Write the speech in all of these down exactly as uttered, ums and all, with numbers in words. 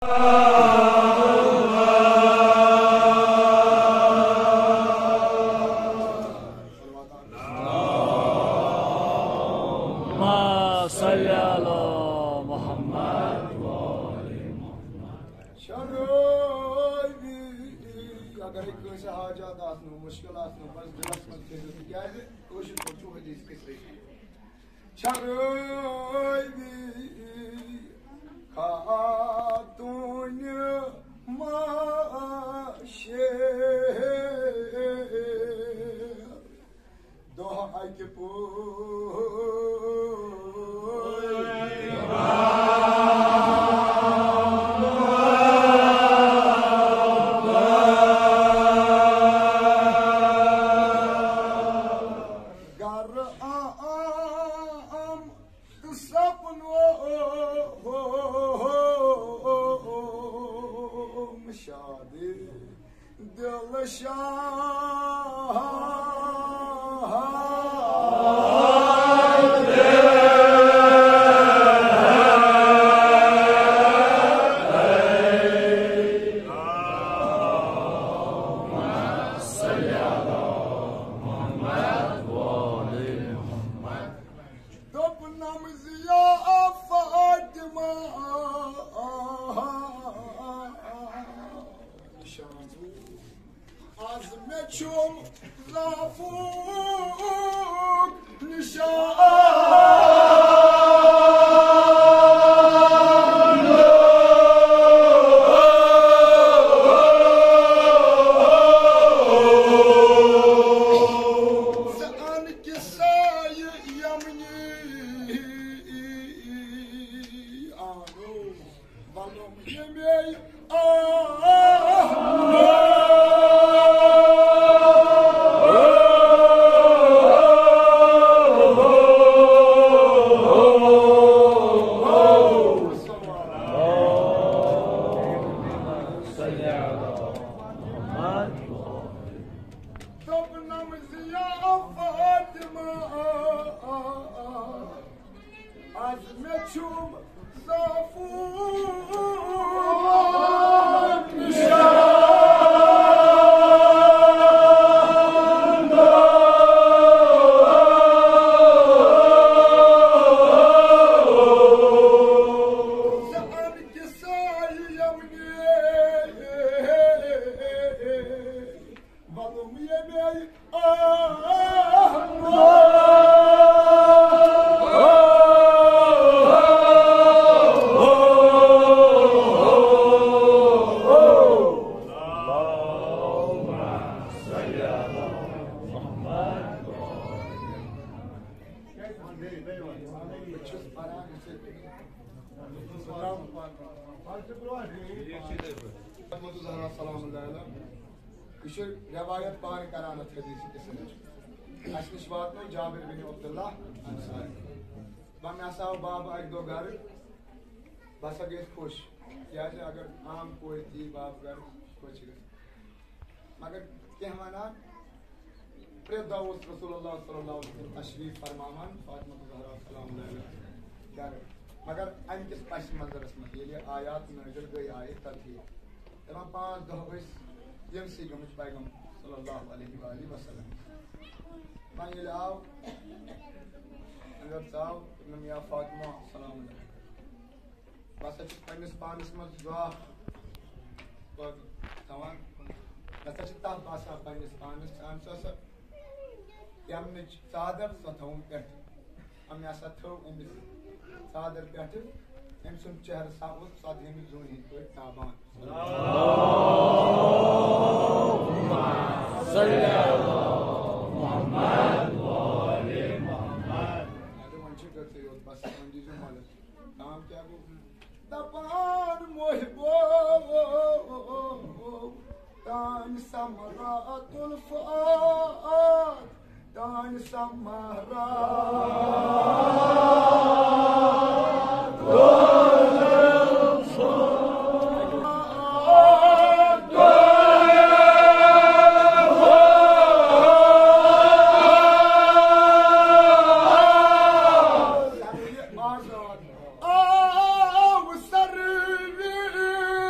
اللهم صل على محمد وآل محمد. شرٲبی، اگرے کٲنٛسہِ حاجات آسنو، مُشکِل آسنو، بس دِلس منٛز تھٲیزیو، تِکیٛازِ کٲشِر پٲٹھۍ چھُ حدیث کِس ریشہِ۔ شرٲبی خاتوٗنہِ ما شیر۔ دۄہ اَکہِ پوٗرۍ۔ گرٕ آم تہٕ سپنوم شادی۔ دل شاد۔ دوٚپنم زِ یا فاطمہ، نشان۔ از مےٚ چھُم ضعفُک نشان۔ ژٕ اَن کِسایہِ یمنی آنو۔ وَلُم ییٚمے آہ۔ دوٚپنم زِ یا فاطمہ، از مےٚ چھُم ضعفُک نشان۔ ژٕ اَن کِسایہِ یمنی۔ وَلُم ییٚمے آہ۔ فاطمہ زہرا سلام اللہ علیہا۔ یہِ چھِ رٮ۪وایت پانہٕ کران اَتھ حدیث کِس سۭتۍ۔ اَسہِ نِش واتنو جابر بن عبداللہ انصاری۔ وۄنۍ مےٚ ہسا آو بابہٕ اَکہِ دۄہ گرٕ، بہٕ ہسا گٔیَس خۄش، کیٛازِ اگر عام کورِ تہِ یی بابہٕ گرٕ، خۄش چھِ گژھان۔ مگر کینٛہہ وَنان، پرٛٮ۪تھ دۄہ اوس رسول اللہ صلی اللہ علیہ وسلم تشریٖف فرماوان، فاطمہ زہرا سلام اللہ علیہا گرٕ۔ مگر اَمہِ کِس پس منظرس منٛز ییٚلہِ یہِ آیات نٲزِل گٔے، آیہِ تطہیر۔ دَپان پانٛژھ دۄہ ٲسۍ یِم سٕے گٔمٕتۍ پیغمبر صلی اللہ علیہ وآلہ وسلم۔ وۄنۍ ییٚلہِ آو، اگر ژاو، دوٚپنم، یا فاطمہ سلام علیکم، بہٕ ہسا چھُس پننِس پانس منٛز ضعف پٲدٕ تھاوان۔ مےٚ ہسا چھِ تپھ باسان پننِس پانس، ژٕ اَن سا سۄ یمنٕچ ژادر، سۄ تھاوُن پٮ۪ٹھٕ۔ أمۍ ہسا تھٲو أمِس ژادر پٮ۪ٹھٕ أمۍ سُنٛد چہرٕ سا اوس ژۄدہٲمہِ زوٗنہِ ہٕنٛدۍ پٲٹھۍ تابان۔ اَدٕ وۄنۍ چھِ گٔژھٕے یوت، بس وۄنۍ دیٖزیو مدد۔ تام کیٛاہ گوٚو؟ دپان محبوب، تانۍ سمرات الفؤاد، تانۍ سمرات۔ آو سروِ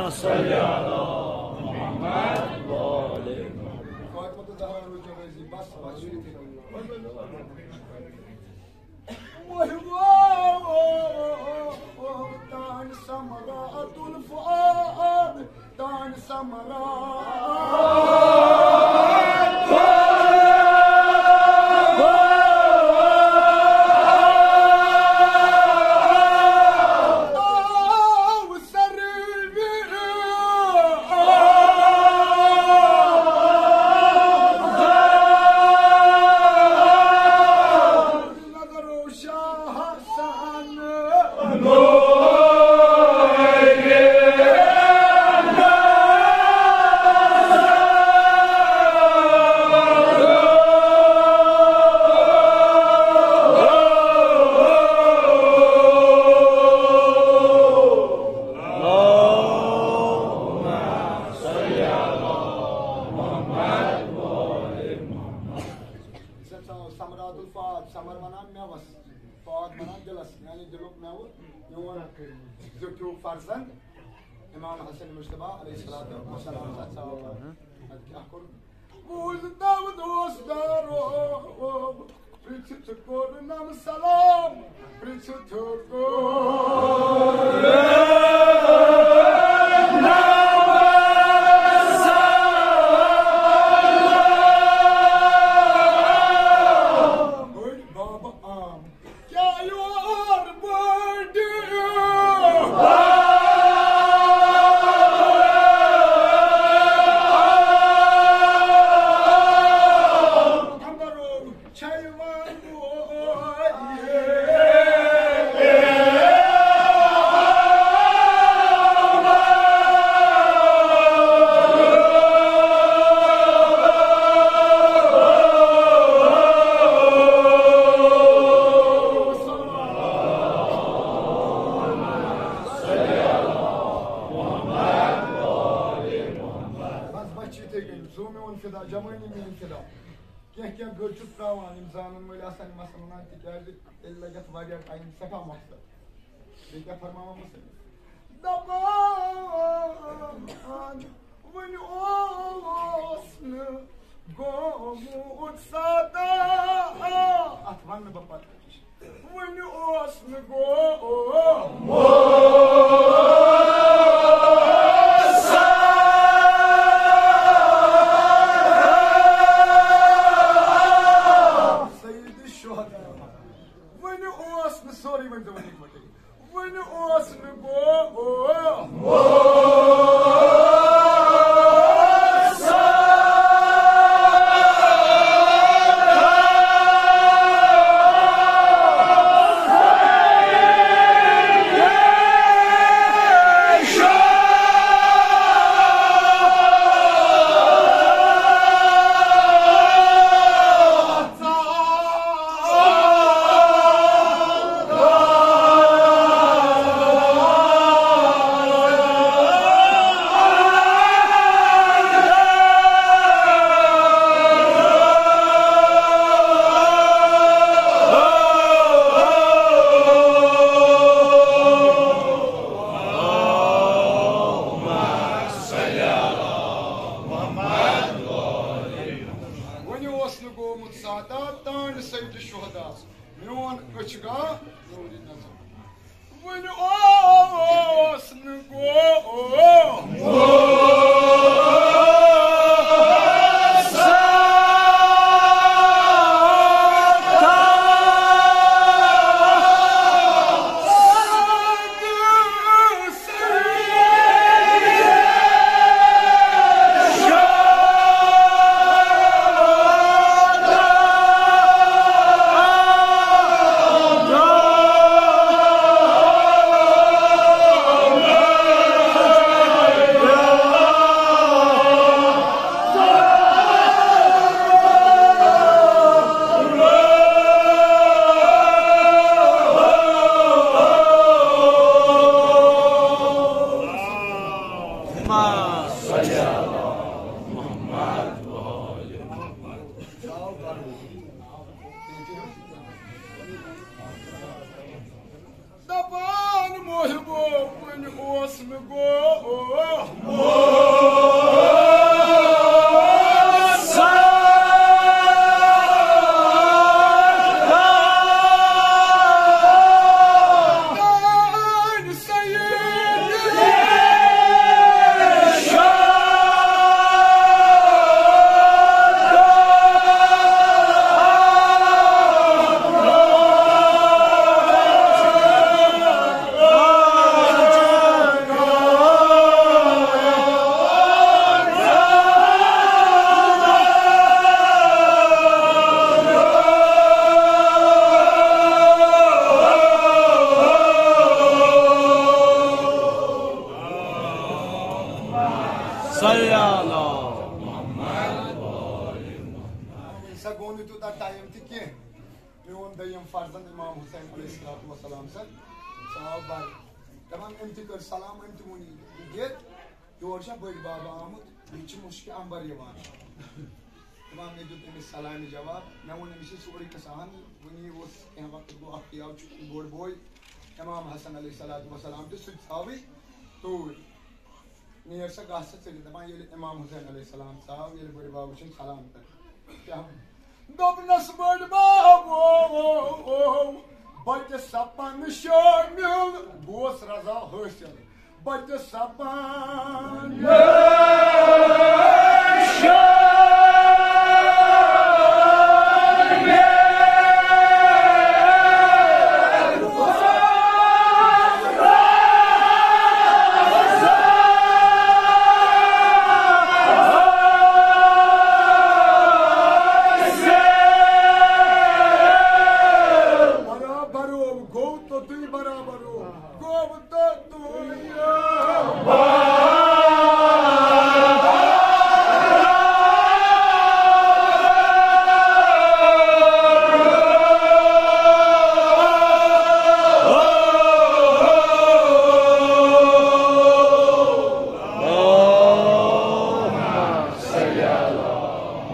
فاطمہ الزہرا روزِ رٲضی، بس، بس، شُرِتھ۔ محبوب تان سمرا الفؤاد، تان سمرا۔ سمرا الفؤاد، سمر ونان میوس، فؤاد ونان دلس، یعنی دلُک میوٕ، میون زیٹھیُک فرزند امام حسن مجتبیٰ علیہ الصلوۃ والسلام۔ اتھ ژاو، اتھ کیٛاہ کوٚر؟ بوٗز داود اوس دارو، پرٛژھِتھ کوٚرنم سلام، پرٛژھِتھ کوٚر۔ بٔڑۍ بابہٕ عام، کیٛاہ یور بٔڑۍ اندر چھَے وَنُن۔ بس، بس چھِ یِتھَے کٔنۍ، زوٗ میون فِدا، جوٲنی میٲنۍ فِدا۔ کینٛہہ کینٛہہ گٔر چھُس ترٛاوان، یِم زانَن وٲلۍ آسَن، یِم آسَن وَنان، تِکیٛازِ تیٚلہِ لَگہِ اَتھ واریاہ ٹایم، سٮ۪ٹھاہ مۄخصر۔ بیٚیہِ کیٛاہ فرماوان مُصنِف؟ دَپان، وۄنۍ اوس نہٕ گوٚمُت سادہ۔ اَتھ وَنہٕ بہٕ پَتہٕ۔ وُنہِ اوس نہٕ گوٚو۔ سید الشہداء۔ وُنہِ اوس نہٕ، سورُے ؤنۍ تو وۄنۍ یِکوَٹَے۔ وُنہِ اوس نہٕ گوٚو۔ وۄنۍ اوس نہٕ گوٚمُت سادہ تانۍ سید شہدا۔ میون أچھ گاو نوٗرِ نظر۔ وۄنۍ اوس نہٕ گوٚو۔ دپان محبوبن اوس نہٕ گوٚو۔ صلی اللہ محمد۔ سا گوٚو نہٕ تیوٗتاہ ٹایم تہِ کینٛہہ۔ میون دوٚیِم فرزند امام حسین علیہ الصلوۃ والسلام سر سُہ آو بر۔ دَپان أمۍ تہِ کٔر سلام، أمۍ تہِ ووٚن یہِ دِتھ۔ یور چھا بٔڑۍ بابا آمُت، یہِ چھِ مُشکہِ اَمبَر یِوان۔ دَپان مےٚ دیُت أمِس سلامہِ جواب، مےٚ ووٚن أمِس یہِ سورُے قٕصہٕ ہن۔ وٕنی اوس کینٛہہ وقت گوٚو، اَکھتُے آو چھُ بوٚڑ بوے امام حسن علیہ الصلوۃ والسلام تہِ، سُہ تہِ ژاوٕے توٗرۍ۔ نیر سا گژھ سا ژٔلِتھ۔ دَپان ییٚلہِ امام حسین علیہ السلام ژاو، ییٚلہِ بٔڑۍ بابہٕ چھِنہٕ سلام کران۔ کیٛاہ؟ دوٚپنَس بٔڑۍ بابو، بہٕ تہِ سپن شٲمِل، گوس رضا حٲصِل۔ بہٕ تہِ سپن برابر ہو، گوٚو توٚتُے برابر ہو، گوٚو توٚتُے۔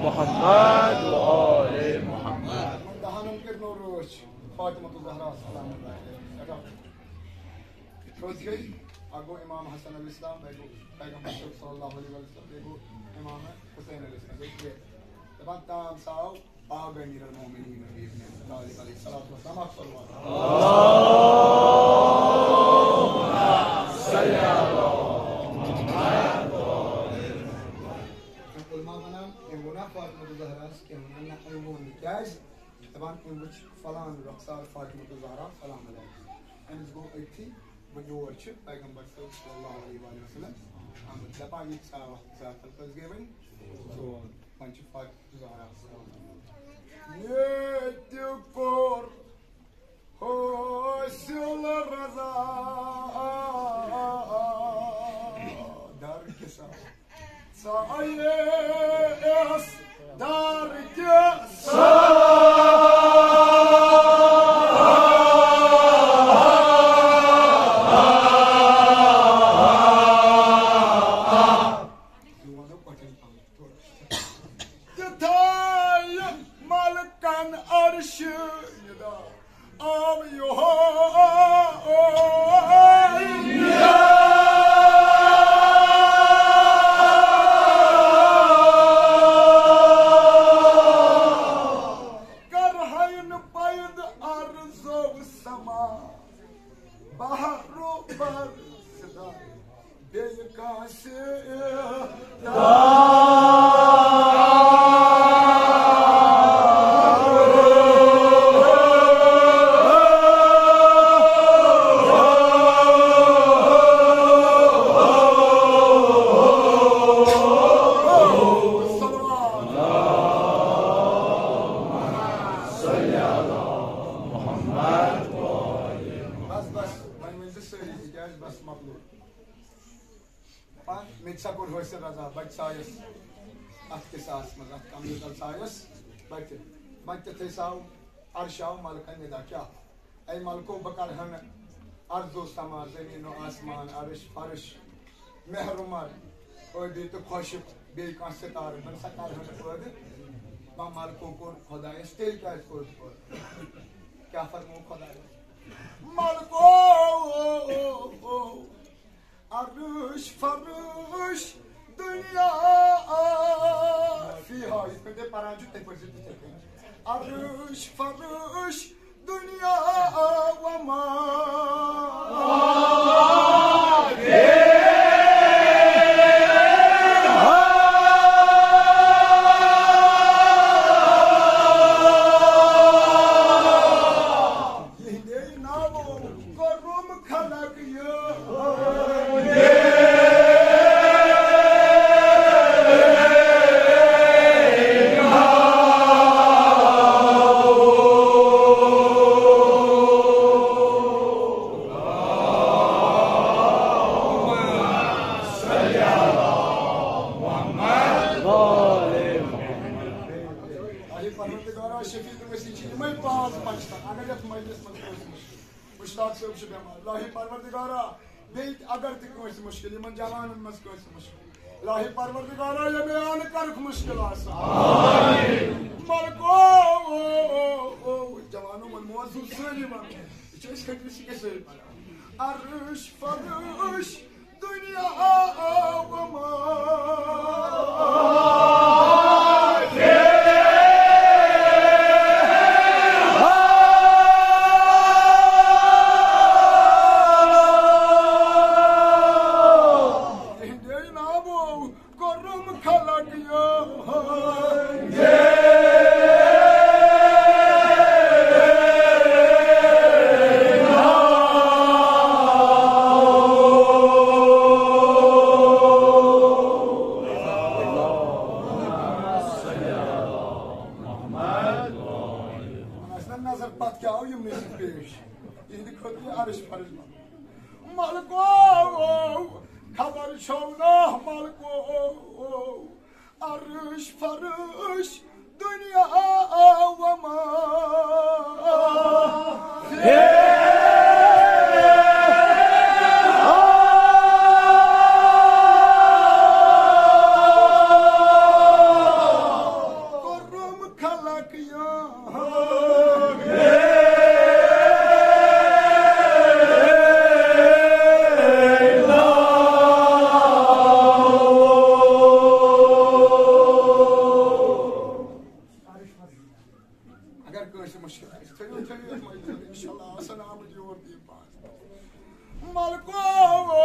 محمد و آل محمد۔ دہانن کٔرۍ نو رٲچھ فاطمہ الزہرا سلام اللہ علیہا۔ تھوٚد گٔے، اکھ گوٚو امام حسن علیہ السلام، بیٚیہِ گوٚو پیغمبر صٲب صلی اللہ علیہ وسلم، بیٚیہِ گوٚو امام حسین علیہ السلام، بیٚیہِ ترٛےٚ۔ دَپان تام سا آو آ گٔے امیر المومنین نبی اکرم صلی اللہ علیہ وسلم، اکھ صلوات۔ علماء وَنان، أمۍ ووٚنا فاطمہ الزہراہَس کینٛہہ وَنان، نہ، أمۍ ووٚن نہٕ۔ کیٛازِ؟ دَپان، أمۍ وٕچھ فلان رۄخسار فاطمہ الزہرا فلان علاقہٕ۔ أمِس گوٚو أتھی، وۄنۍ یور چھِ پیغمبر صٲب صلی اللہ علیہ وآلہ وسلم آمُت۔ دَپان، یہِ ژاو اَتھ زیادٕ تر کٔژ گٔے وۄنۍ؟ ژور۔ وۄنۍ چھِ فاطمہ الزہرا۔ ییٚتہِ کوٚر حٲصِل رضا در کِسا۔ ژایس دار کِسا۔ تہِ تھایہِ ملکن عرشہِ نِدا۔ آو یِہوے نِدا۔ کرہاین پید عرض و سما۔ بحر و بر صدا۔ بیٚیہِ کٲنٛسہِ بس، بس، وۄنۍ ؤنۍ زِ سٲری، تِکیٛازِ بس مۄکلو۔ پا-، مےٚ تہِ سا کوٚر حٲصِل رضا، بہٕ تہِ ژایَس اَتھ قصاصس منٛز، اَتھ کمرَس تَل ژایَس بہٕ تہِ۔ بہٕ تہِ تھے سا عرش آو ملکن ندا کیٛاہ؟ اے ملکو، بہٕ کَرٕ ہا نہٕ ارض و سما، زمین و آسمان، عرش فرش، مہر و مر، ٲبی تہٕ خۄشک، بیٚیہِ کانٛہہ ستارٕ، بہٕ نہٕ سا کَرٕ ہا نہٕ پٲدٕ۔ بہٕ ملکو کوٚر خۄدایَس، تیٚلہِ کیٛازِ کوٚر پٲدٕ؟ کیٛاہ فرموو خۄدایَس؟ ملکو، عرش فرش دنیا فیہا، یِتھ پٲٹھۍ تُہۍ پران چھِو، تِتھے پٲٹھۍ چھِ تِتھے کٔنۍ۔ عرش فرش دنیا وما یِہِنٛدے ناوو کوٚرُم خلق یہِ۔ اگر یتھ مجلس منٛز کٲنٛسہِ مُشکِل، مشتاق صٲب چھُ بٮ۪مار، الٰہی پروردگارا، بیٚیہِ تہِ اگر تہِ کٲنٛسہِ مُشکِل، یِمن جوانن منٛز کٲنٛسہِ مُشکِل، الٰہی پروردگارا، یہِ بیان کرُکھ مُشکِل آسان۔ ملکو، جوانو ووٚنمو حظ، سُہ سٲری وَنو۔ یہِ چھِ أسۍ کھٔٹۍ، أسۍ چھِ کیٛاہ سٲری پَران؟ عرش فرش دنیا و ما تہنٛدے ناوو کوٚرُم خلق یہوے۔ آسہِ نا نظر پتھ کیٛاہ آو یِمنٕے سۭتۍ پیش؟ یِہنٛدِ خٲطرٕ یہِ عرش فرش بنوو۔ ملکو، خبر چھو نا ملکو، عرش فرش دنیا و ما۔ کوٚرُم خلق یہوے۔ اگر کٲنٛسہِ مُشکِل آسہِ، تھٲیِو، تھٲیِو یَتھ منٛز، اِنشاءاللہ آسَن آمٕتۍ یور تہِ یِم پانٛژھ۔ ملکو،